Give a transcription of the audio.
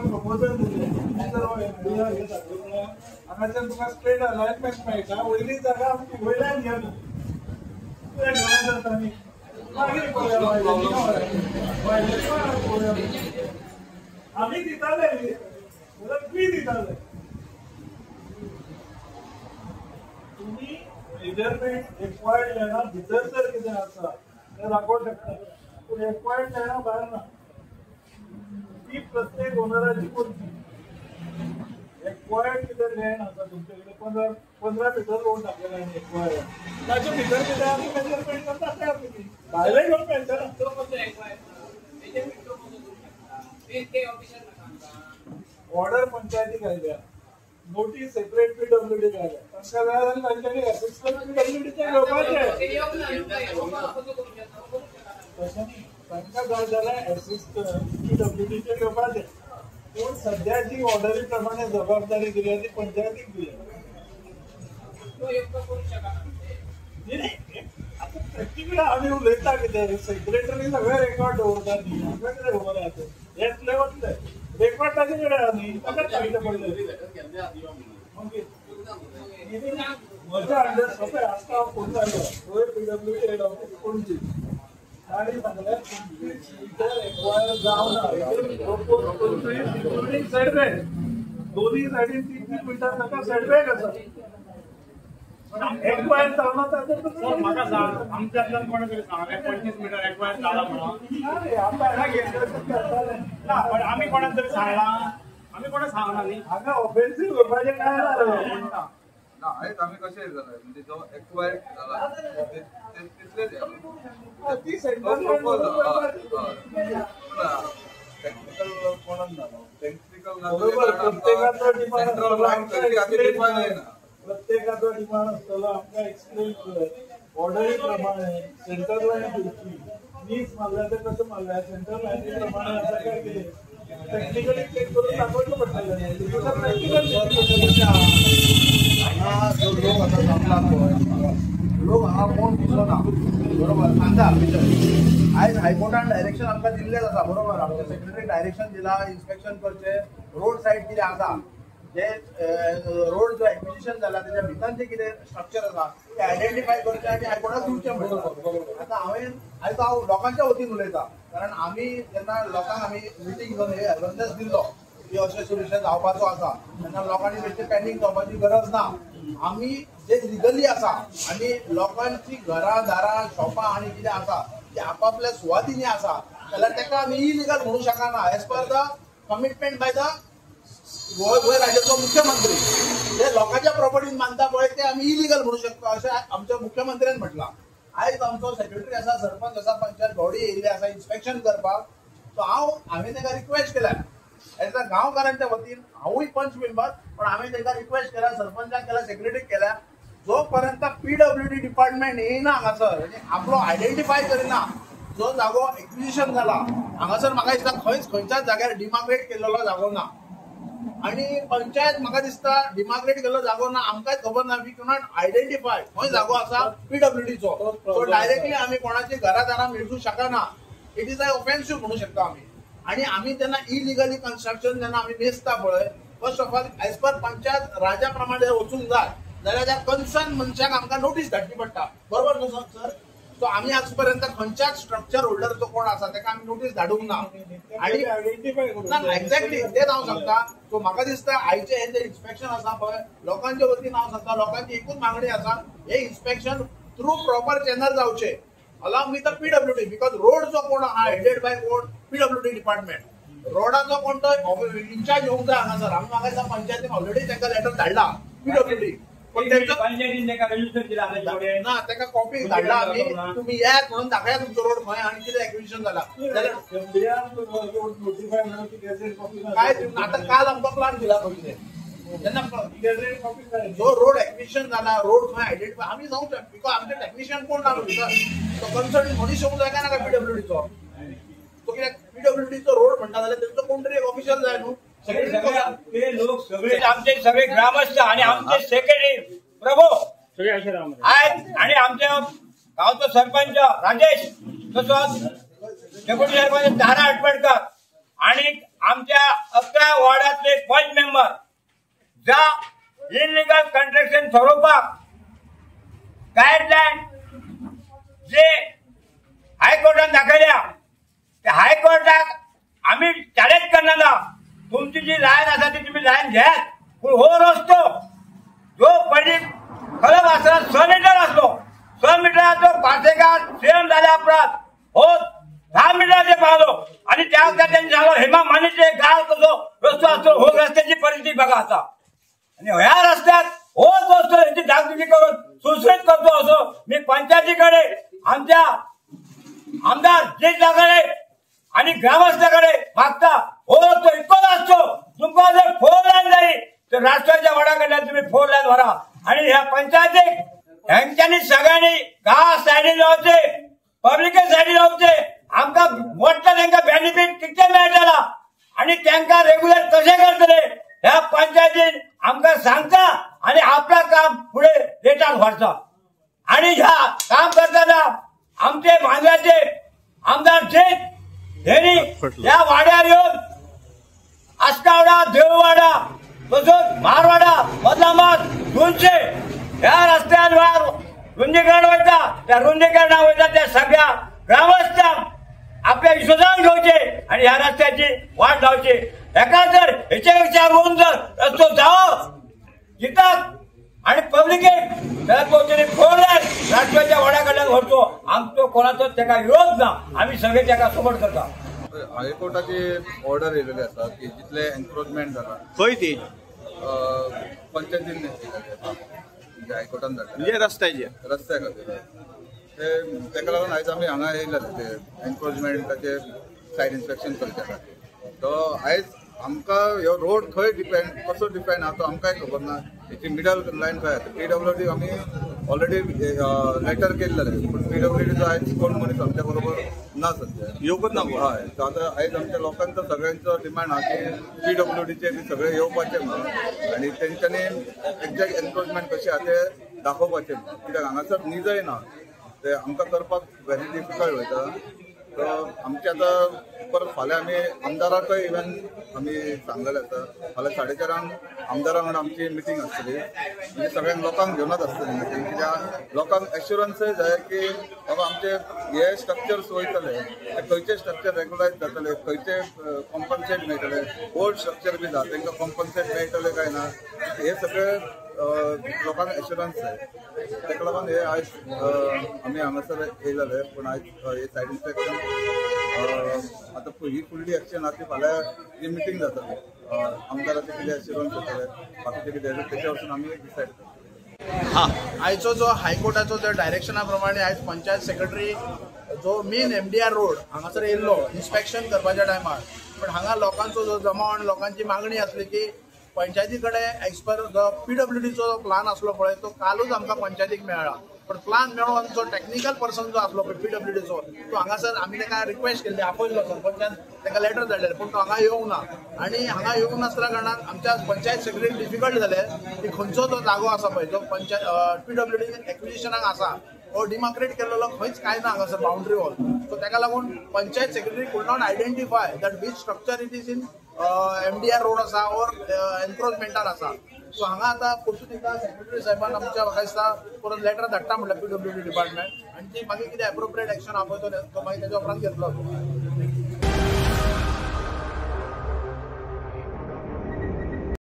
Proposal दिलें हांगाच्यान तुका स्ट्रेट अलायनमेंट मेळटा वयली जागा आमची वयल्यान घे तूं मागीर पळोवया आमी दिताले तुमी दिताले तुमी मेजरमेंट एक्वायर्ड लँडा भितर जर कितें आसा तें दाखोवंक शकता पूण एक्वायर्ड लँडा भायर ना ती प्रत्येक ओनराची कोणती एक्वायर्ड कितें लँड आसा तुमचे कडेन 15 भितर रोड टाकलेला आनी एक्वायर्ड ताचे भितर कितें आमी मेजरमेंट करता ते तुमी भायले घेवन मेळटना ऑर्डर पंचायतीक आयल्या नोटीस सेपरेट पीडब्ल्यूडी आयल्या तांकां जाय जाल्यार तांच्यांनी असिस्टंट पीडब्ल्यूडीचें घेवपाचें तशें न्ही तांकां जाय जाल्यार असिस्टंट पीडब्ल्यूडीचें घेवपाचें पूण सद्या जी ऑर्डरी प्रमाणे जबाबदारी दिल्या ती पंचायतीक दिल्या आतां प्रॅक्टिकली आमी उलयता कितें सेक्रेटरी सगळे रेकॉर्ड दवरता न्ही आमकां कितें खबर आसा येतले वतले रेकॉर्ड ताजे कडेन आसा न्ही ताकाच सांगचें पडलें मागीर म्हज्या अंडर सोंपें आसता हांव फोन जालो वयर पीडब्ल्यूडी हेड ऑफिस पणजी तांणी सांगलें 25 मिटर एक्वायर जावना इन्क्लुडींग सेटबॅक दोन्ही सायडीन 3-3 मिटर ताका सेटबॅक आसा एक्वायर जावना ताचेर म्हाका सांग आमच्यांतल्यान कोणें तरी सांगलें 25 मिटर एक्वायर जाला म्हणून ना पण आमी कोणाक तरी सांगलां आमी कोणें सांगना न्ही हांगा ऑफेन्सीव करपाचें काय ना ना आयज आमी कशें जालां म्हणजे जो एक्वायर्ड जाला तितलेच टॅक्निकल कोणच ना टॅक्निकल डिफायन प्रत्येकाचो डिमांड आसतलो आमकां एक्सप्लेन कर ऑर्डरी प्रमाणे सेंटर लायन दिवची नीस मारल्या ते कशें मारल्या सेंटर लायनी प्रमाणे आसा काय कितें टॅक्निकली चेक करून दाखोवचें पडटलें प्रॅक्टिकल हांगा जो लोक आतां जमला पळय लोक हांगा कोण दिसना बरोबर सांगता भितर आयज हायकोर्टान डायरेक्शन आमकां दिल्लेंच आसा बरोबर आमच्या सेक्रेटरीक डायरेक्शन दिलां इन्स्पेक्शन करचें रोड सायड कितें आसा जे रोड जो एक्विजिशन जाला तेच्या भितर जे कितें स्ट्रक्चर आसा ते आयडेंटिफाय करचें आनी हायकोर्टाक दिवचें म्हणटा. आतां हांवें आयज हांव लोकांच्या वतीन उलयता कारण आमी जेन्ना लोकांक आमी मिटींग घेवन हे अवेरनेस दिल्लो की अशें सोल्युशन जावपाचो आसा तेन्ना लोकांनी बेश्टे पॅनीक जावपाची गरज ना. आमी जे लिगली आसा आनी लोकांची घरां दारां शॉपां आनी कितें आसा ती आपापल्या सुवातींनी आसा जाल्यार ताका आमी इलिगल म्हणूं शकना as per the commitment by the Goa राज्याचो मुख्यमंत्री. जे लोकांच्या प्रॉपर्टीन बांदता पळय ते आमी इलिगल म्हणू शकता अशें आमच्या मुख्यमंत्र्यान म्हटलां. आयज आमचो सेक्रेटरी आसा सरपंच आसा पंचायत बॉडी येयल्ली आसा इन्स्पेक्शन करपाक सो हांवें ताका रिक्वेस्ट केल्या एज अ गांवकारांच्या वतीन हांवूय पंच मेंबर पण हांवें तांकां रिक्वेस्ट केल्या सरपंचाक केल्या सेक्रेटरीक केल्या जो पर्यंत पीडब्ल्यूडी डिपार्टमेंट येयना हांगासर म्हणजे आपलो आयडेंटिफाय करिना जो जागो एक्विजिशन जाला हांगासर म्हाका दिसता खंयच खंयच्याच जाग्यार डिमार्केट केल्लो जागो ना आनी पंचायत म्हाका दिसता डिमार्केट केल्लो जागो ना आमकांच खबर ना we cannot identify खंय जागो आसा पीडब्ल्यूडीचो. सो डायरेक्टली आमी कोणाच्या घरा दारां मेळूंक शकना it is a offensive म्हणू शकता आमी. आनी आमी जेन्ना इलिगली कन्स्ट्रक्शन जेन्ना आमी मेजता पळय first of all as per panchayat राजा प्रमाणे वचूंक जाय जाल्यार त्या कन्सर्न मनशाक आमकां नोटीस धाडची पडटा बरोबर न्हू सर. सो आमी आज पर्यंत खंयच्याच स्ट्रक्चर होल्डर जो कोण आसा ताका आमी नोटीस धाडूंक ना आनी ना एक्झॅक्टली तेच हांव सांगता. सो म्हाका दिसता आयचें हें जें इन्स्पेक्शन आसा पळय लोकांच्या वतीन हांव सांगता लोकांची एकूच मागणी आसा हें इन्स्पेक्शन थ्रू प्रॉपर चॅनल जावचें along with the PWD because road जो कोण आहा हेडेड बाय कोण पीडब्ल्यूडी डिपार्टमेंट रोडाचो कोण तो इन्चार्ज येवंक जाय हांगासर. आमी म्हाका दिसता पंचायतीन ऑलरेडी तांकां लेटर धाडला पीडब्ल्यूडी पण ना ताका कॉपी धाडला आमी तुमी येयात म्हणून दाखया तुमचो रोड खंय आनी कितें एक्विजिशन जाला काय आतां काल आमकां प्लान दिला खंय जेन्ना जो रोड एक्विजिशन जाला रोड खंय आयडेंटिफाय आमी सांगू शकता because आमचे टेक्निशियन कोण ना भितर तो कन्सर्न मनीस येवंक जाय काय नाका पीडब्ल्यूडीचो. तो कित्याक पीडब्ल्यूडीचो रोड म्हणटा जाल्यार तेंचो कोण तरी एक ऑफिशियल जाय न्हू ते लोक सगळे आमचे सगळे ग्रामस्थ आणि आमचे सेक्रेटरी प्रभू आहेत आणि आमच्या गावचो सरपंच राजेश, तसोच डेप्युटी सरपंच तारा आटवडकर आणि आमच्या 11 वॉर्डातले पंच मेंबर ज्या इलिगल कंस्ट्रक्शन स्वरूपाक गायडलायन जे हायकोर्टान दाखयल्या त्या हायकोर्टाक आम्ही चॅलेंज करणार ना. तुमची जी लायन आसा ती तुम्ही लायन घेयात, पूण हो रस्तो जो पयलीं खलप आसतना 6 मिटर आसलो, 6 मिटराचो पार्सेकार सीएम जाल्या उपरांत हो 10 मिटराचेर पावलो आनी त्या वखदार तेणी सांगलो हेमा मानेचे गाळ कसो रस्तो आसतो, हो रस्त्याची परिस्थिती बघा आता. आनी ह्या रस्त्यात होच रस्तो हेची डागडुजी करून सुसरीत करतो असो मी पंचायती कडेन, आमच्या आमदार जेठाकडे आणि ग्रामस्थाकडे मागता. हो रस्तो इतकोच असतो, तुमकां जर 4 लायन जाय तर राष्ट्राच्या वडा कडल्यान तुम्ही 4 लायन व्हरा. आणि ह्या पंचायतीक हेंच्यांनी सगळ्यांनी गांव सायडीन रावचे, पब्लिके सायडीन रावचे, आमकां मोठा तांकां बेनिफीट कितले मेळटला आणि तांकां रेग्युलर कशें करतले ह्या पंचायतीन आमकां सांगता आणि आपला काम फुडें लेटान व्हरता. आणि ह्या काम करतना आमचे मांद्याचे आमदार शेठ हेणी ह्या वाड्यार येवन आस्कावडा, देववाडा, तसोच मारवाडा, बदलामात, 200 ह्या रस्त्यान रुंदीकरण वयता, त्या रुंदीकरणा वयता त्या सगळ्या ग्रामस्थांक आपल्या विश्वासान घेवचे आणि ह्या रस्त्याची वाट लावची. हेका जर हेचे पेक्षा रोवन जर रस्तो जावो जितात आणि पब्लिकेक पोचले 4 लायन राष्ट्राच्या वडा कडल्यान व्हरचो, आमचो कोणाचो तेका विरोध ना, आमी सगळे तेका सपोर्ट करता. हायकोर्टाची ऑर्डर येयलेली आसा की जितले एन्क्रोचमेंट जाला खंय ती पंचायतीन म्हणजे हायकोर्टान जाता म्हणजे रस्त्याचे रस्त्या खातीर ते तेका लागून आयज आमी हांगा येयले ते एन्क्रोचमेंटाचे सायड इन्स्पेक्शन करच्या खातीर. तो आयज आमकां ह्यो रोड खंय डिपेंड कसो डिपेंड आहा तो आमकांय खबर ना. हेची मिडल लायन खंय आसा पीडब्ल्यूडी आमी ऑलरेडी लेटर केल्लें, पूण पीडब्ल्यूडीचो आयज कोण मनीस आमच्या बरोबर ना सद्या, येवकच ना. हय, सो आतां आयज आमच्या लोकांचो सगळ्यांचो डिमांड आहा की पीडब्ल्यूडीचे बी सगळे येवपाचे म्हणून आनी तेंच्यांनी एक्झॅक्ट एन्क्रोचमेंट कशें आहा तें दाखोवपाचें, कित्याक हांगासर निजय ना, ते आमकां करपाक व्हेरी डिफिकल्ट वयता. सो आमचे आतां परत फाल्यां आमी आमदाराकय इवन आमी सांगलेलें आसा, फाल्यां 4:30 आमदारा वांगडा आमची मिटींग आसतली, म्हणजे सगळ्यांक लोकांक घेवनच आसतली मिटींग, कित्याक लोकांक एश्युरन्सय जाय की बाबा आमचे हे स्ट्रक्चर्स वयतले, ते खंयचे स्ट्रक्चर रेगुलरायज जातले, खंयचे कॉम्पन्सेट मेळटले, ओल्ड स्ट्रक्चर बी जाता तांकां कॉम्पन्सेट मेळटले काय ना, हे सगळे लोकांक एश्युरन्स जाय. ताका लागून हे आयज आमी हांगासर येयलेले, पूण आयज हे सायड इन्स्पेक्शन आतां ही फुडली एक्शन आहा ती फाल्यां जी मिटींग जातली आमदाराचे कितें एश्युरन्स जातले, बाकीचे कितें तेच्या वरसून आमी डिसायड करतले. आयचो जो हायकोर्टाचो जो डायरेक्शना प्रमाणे आयज पंचायत सेक्रेटरी जो मेन MDR road हांगासर येयल्लो इन्स्पेक्शन करपाच्या टायमार, पण हांगा लोकांचो जो जमाव आनी लोकांची मागणी आसली की पंचायती कडेन एक्सपर जो पीडब्ल्यूडीचो प्लान आसलो पळय तो कालूच आमकां पंचायतीक मेळ्ळा, पण प्लान मेळोन जो टॅक्निकल पर्सन जो आसलो पळय पीडब्ल्यूडीचो तो हांगासर आमी ताका रिक्वेस्ट केल्ली, आपयल्लो सरपंचान ताका लेटर धाडलेले, पूण तो हांगा येवंक ना. आनी हांगा येवंक नासल्या कारणान आमच्या पंचायत सेक्रेटरी डिफिकल्ट जालें की खंयचो तो जागो आसा पळय जो पंचायत पीडब्ल्यूडी एक्विजिशनाक आसा हो डिमार्केट केल्लो खंयच कांय ना हांगासर बाउंड्री वॉल. सो ताका लागून panchayat secretary could not identify that which structure it is in MDR road आसा ऑर एन्क्रोचमेंटान आसा. सो हांगा आतां परतून एकदां सेक्रेटरी साहेबान आमच्या म्हाका दिसता परत लेटर धाडटा म्हटल्यार पीडब्ल्यूडी डिपार्टमेंट आनी ती मागीर कितें एप्रोप्रिएट एक्शन आहा पळय तो मागीर तेच्या उपरांत घेतलो.